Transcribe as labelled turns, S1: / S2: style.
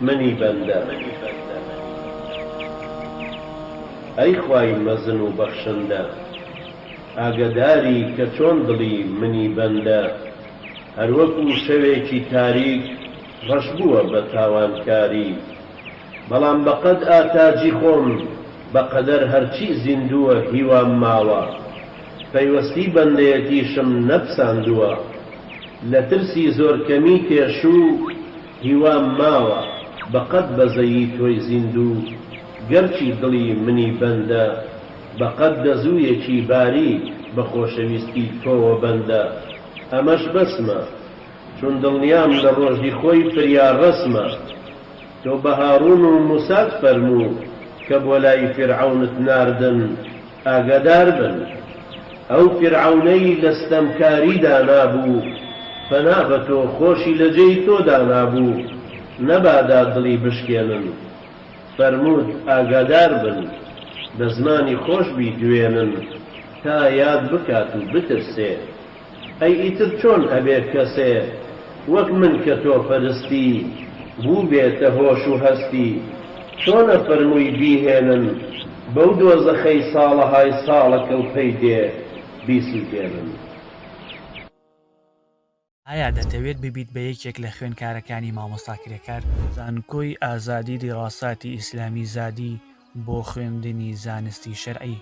S1: منی بەندە. ئەی خوای مەزن و بەخشندە. ئاگەداری کە چۆن دڵی منی بەندە هەروەکو شەوێکی تاریک ڕەش بووە بە تاوانکاری بەڵام بەقەد ئاتاجی خۆم بەقەدەر هەرچی زیندووە هیوام ماوە پەیوەستی بەندەیەتیشم نەپساندووە لە ترسی زۆر کەمی تێشوو هیوام ماوە بەقەد بەزەیی تۆی زیندوو گەرچی دڵی منی بەندە بە قەد دەزوویەکی باریک بە خۆشەویستی تۆوە بەندە ئەمەش بەسمە چون دڵنیام لە ڕۆژی خۆی فریا ڕەسمە تۆ بە هاڕون و موسات فەرموو کە بۆ لای فیرعەونت ناردن ئاگادار بن ئەو فیرعەونەی لە ستەمکاری دانابوو پەنا بە تۆ خۆشی لە جێی تۆ دانابوو نەبادا دڵی بشکێنن. فەرمووت ئاگادار بن بە زمانی خۆش بیدوێنن تا یاد بکات و بترسێ ئەی ئیتر چۆن ئەبێ کەسێ وەک من کە تۆ پەرستی بووبێتە هۆش و هەستی چۆنە فەرمووی بیهێنن بەو دۆزەخەی ساڵەهای ساڵە کڵپەی دێ بیسوتێنن.
S2: ئایا دەتەوێت ببیت بە یەکێک لە خوێندکارەکانی مامۆستا کرێکار؟ زانکۆی ئازادی دیڕاساتی ئیسلامی زادی بۆ خوێندنی زانستی شەرعی.